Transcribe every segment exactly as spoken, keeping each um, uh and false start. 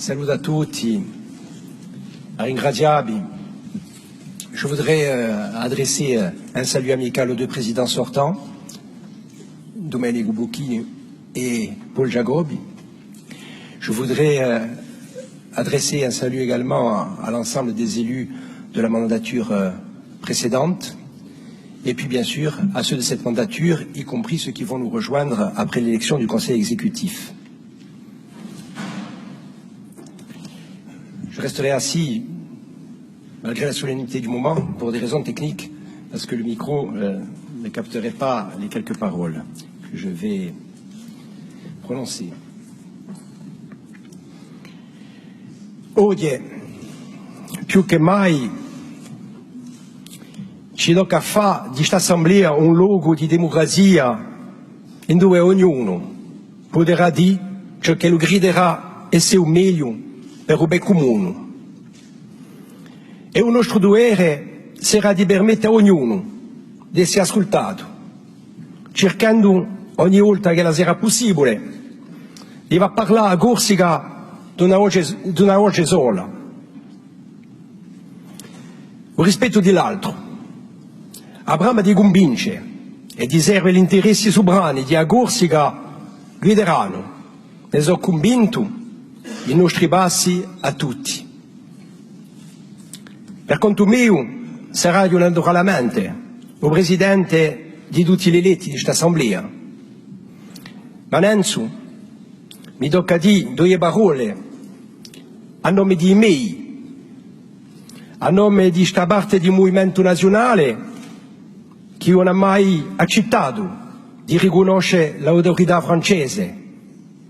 Salutu à tutti, à ringrazià vi. Je voudrais, euh, adresser, euh, un salut amical aux deux présidents sortants, Domenicu Bucchini et Paul Giacobbi. Je voudrais, euh, adresser un salut également à, à l'ensemble des élus de la mandature, euh, précédente, et puis bien sûr à ceux de cette mandature, y compris ceux qui vont nous rejoindre après l'élection du Conseil exécutif. Je resterai assis, malgré la solennité du moment, pour des raisons techniques, parce que le micro, euh, ne capterait pas les quelques paroles que je vais prononcer. Oghje, più chè mai, ci tocca à fà di st'assemblea un locu di demucrazia induve ognunu puderà dì ciò ch'ellu criderà esse u megliu per u bè cumunu. È u nostru duvere serà di permette à ognunu d'esse ascultatu, circhendu ogni volta ch'ella serà pussibule di fà parlà a Corsica d'una voce, d'una voce sola. U rispettu di l'altru, a brama di cunvince è di serve l'interessi suvrani di a Corsica guideranu, ne sò cunvintu, i nostri passi à tutti. Per contu miu, saraghju naturalmente u presidente di tutti l'eletti di st'assemblea. Ma nanzu mi tocca à dì duie parolle à nome di i mei, à nome di sta parte di u muvimentu naziunale chì ùn hà mai accittatu di ricunnosce l'autorità francese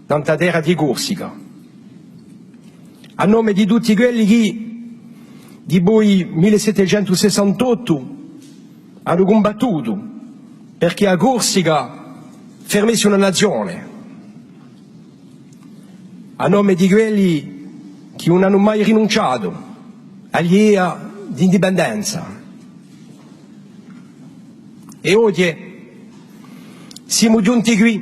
nant'à a terra di Corsica. À nome di tutti quelli chì, dipoi mille settecentu sessantottu, anu cumbattutu perchè a Corsica fermessi una nazione, à nome di quelli chì ùn anu mai rinunciatu à l'idea d'indipendenza. È oghje simu ghjunti quì,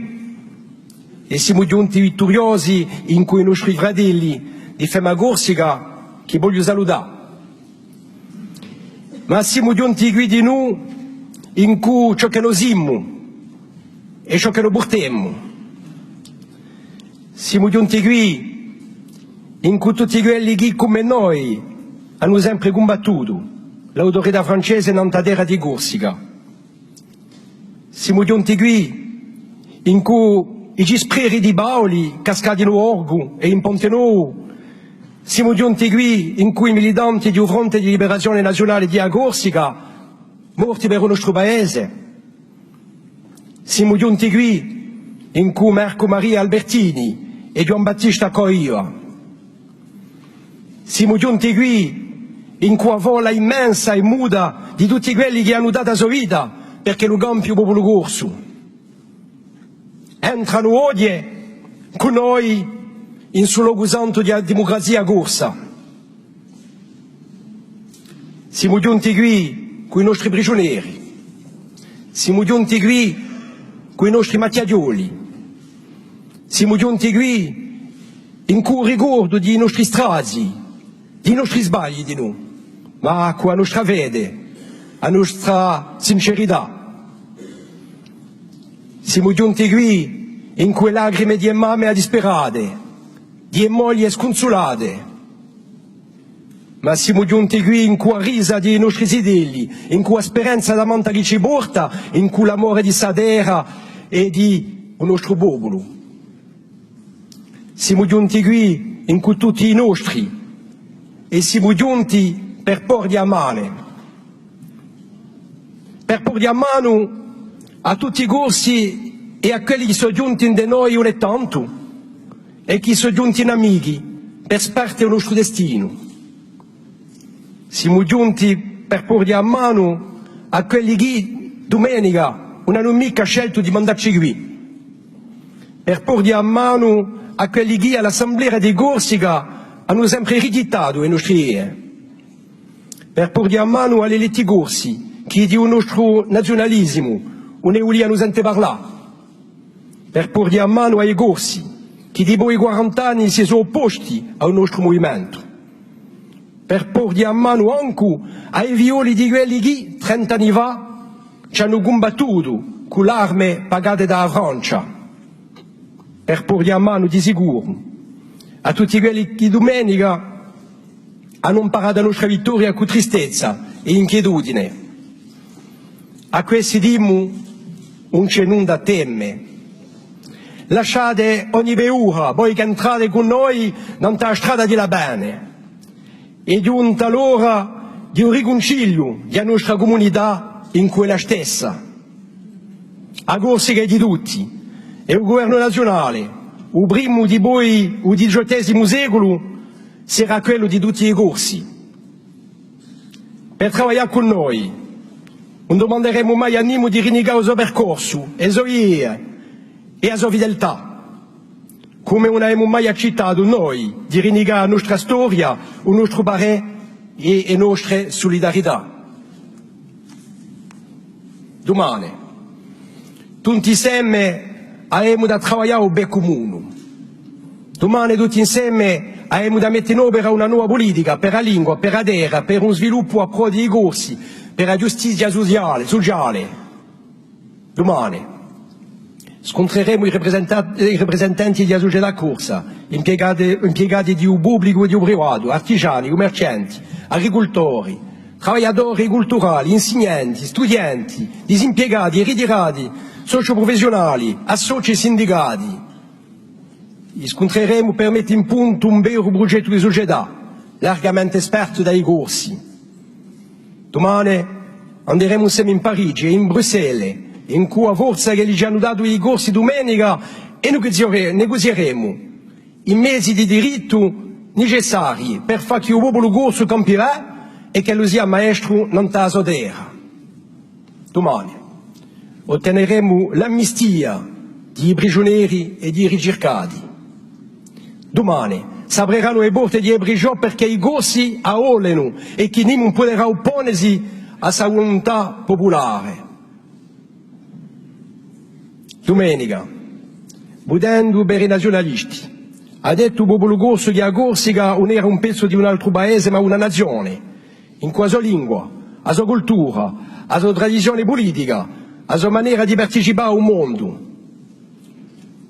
è simu ghjunti vitturiosi incù i nostri fratelli di Fema Corsica, chì vogliu salutà. Ma simu ghjunti quì dinù incù ciò chè no simu è ciò chè no purtemu. Simu ghjunti quì incù tutti quelli chì, cum'è noi, anu sempre cumbattutu l'autorità francese nant'à a terra di Corsica. Simu ghjunti quì incù i dispreri di Paoli cascati in u Borgu è in Ponte Novu. Simu ghjunti quì incù i militanti di u Fronte di Liberazione Naziunale di a Corsica, morti per u nostru paese. Simu ghjunti quì incù Marcu Maria Albertini è Ghjuvan Battista Coiva. Simu ghjunti quì incù a folla immensa è muta di tutti quelli chì anu datu a so vita perch'ellu campi u populu corsu. Entranu oghje cù noi in su locu santu di a dimucrazia corsa. Simu ghjunti quì cù i nostri prigiuneri. Simu ghjunti quì cù i nostri macchiaghjoli. Simu ghjunti quì incù u ricordu di i nostri strazi, di i nostri sbagli dinù, ma cù a nostra fede, a nostra sincerità. Simu ghjunti quì incù e lacrime di e mamme disperate, di e moglie scunsulate. Ma simu ghjunti quì incù a risa di i nostri zitelli, incù a speranza tamanta chì ci porta, incù l'amore di sta terra è di u nostru populu. Simu ghjunti quì incù tutti i nostri è simu ghjunti per porghji a manu. Per porghji a manu à tutti i Corsi è à quelli chì sò ghjunti ind'è noi ùn hè tantu è chì sò ghjunti in amichi per sparte u nostru destinu. Simu ghjunti per porghji a manu à quelli chì, dumenica, ùn anu micca sceltu di mandacci quì. Per porghji a manu à quelli chì à l'Assemblea di Corsica anu sempre righjittatu e nostre idee. Per porghji a manu à l'eletti corsi chì di u nostru naziunalisimu ùn ne vulianu sente parlà. Per porghji a manu à i Corsi chì dipoi quarant'anni si sò opposti à u nostru muvimentu, per porghji a manu ancu à i figlioli di quelli chì, trent'anni fà, ci anu cumbattutu cù l'arme pagate da a Francia, per porghji a manu di sicuru à tutti quelli chì dumenica anu amparatu a nostra vittoria cù tristezza è inchietudine. À questi dimu: ùn ci hè nunda à teme. Lasciate ogni paura, voi ch'entrate cù noi nant'à a strada di l'avvene. Hè ghjunta l'ora di u ricunciliu di a nostra cumunità incù ella stessa. A Corsica hè di tutti, è u guvernu naziunale, u primu dipoi u diciottesimu seculu, serà quellu di tutti i Corsi. Per travaglià cù noi, ùn dumanderemu mai à nimu di rinicà u so percorsu, e so idee è a so fideltà, cum'è ùn avemu mai accittatu noi di rinicà a nostra storia, u nostru parè è e nostre sulidarità. Dumane, tutti inseme, avemu da travaglià à u bè cumunu. Dumane, tutti inseme, avemu da mette in opera una nova pulitica per a lingua, per a terra, per un sviluppu à prò di i Corsi, per a ghjustizia suciale, suciale. Dumane, scuntreremu i ripresenta-, i ripresentanti di a sucetà corsa, impiegati, impiegati di u publicu è di u privatu, artigiani, cummercianti, agricultori, travagliadori culturali, insignanti, studienti, disimpiegati è ritirati, sociuprufessiunali, associ è sindicati. I scuntreremu per mette in puntu un veru prugettu di sucetà, largamente spartu da i Corsi. Dumane anderemu inseme in Parigi è in Bruxelles, incù a forza ch'elli ci anu datu i Corsi dumenica, è neguziere-, neguzieremu i mezi di dirittu nicessarii per fà chì u populu corsu campi è ch'ellu sia maestru nant'à a so terra. Dumane otteneremu l'amnistia di i prigiuneri è di i ricircati. Dumane s'apreranu e porte di e prigiò perchè i Corsi a volenu è chì nimu ùn puderà opponesi à ssa vuluntà pupulare. Dumenica, vutendu per i naziunalisti, hà dettu u populu corsu chì a Corsica ùn era un pezzu di un altru paese, ma una nazione, incù a so lingua, a so cultura, a so tradizione pulitica, a so manera di participà à u mondu.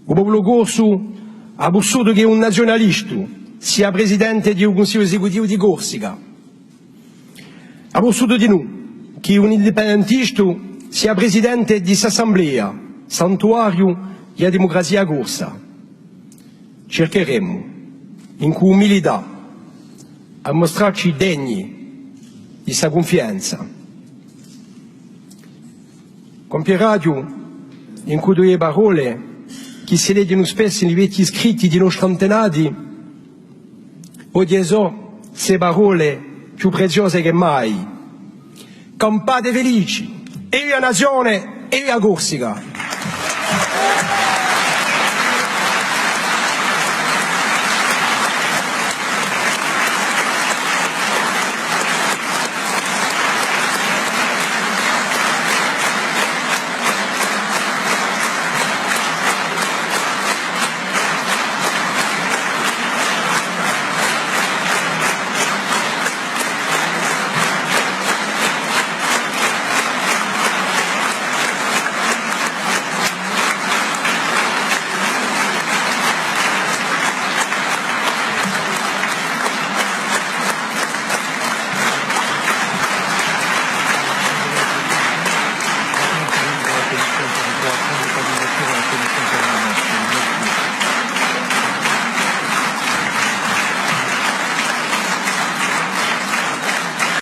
U populu corsu hà vulsutu chì un naziunalistu sia presidente di u Cunsigliu esecutivu di Corsica. Hà vulsutu dinù chì un indipendentistu sia presidente di ss'assemblea, santuariu di a dimucrazia corsa. Circheremu, incù umilità, à mustracci degni di ssa cunfidenza. Cumpie radiu incù duie parolle chì si leghjenu spessu in i vechji scritti di i nostri antenati, oghje sò sse parolle più preziose chè mai. Campate felici! Evviva a nazione! Evviva a Corsica!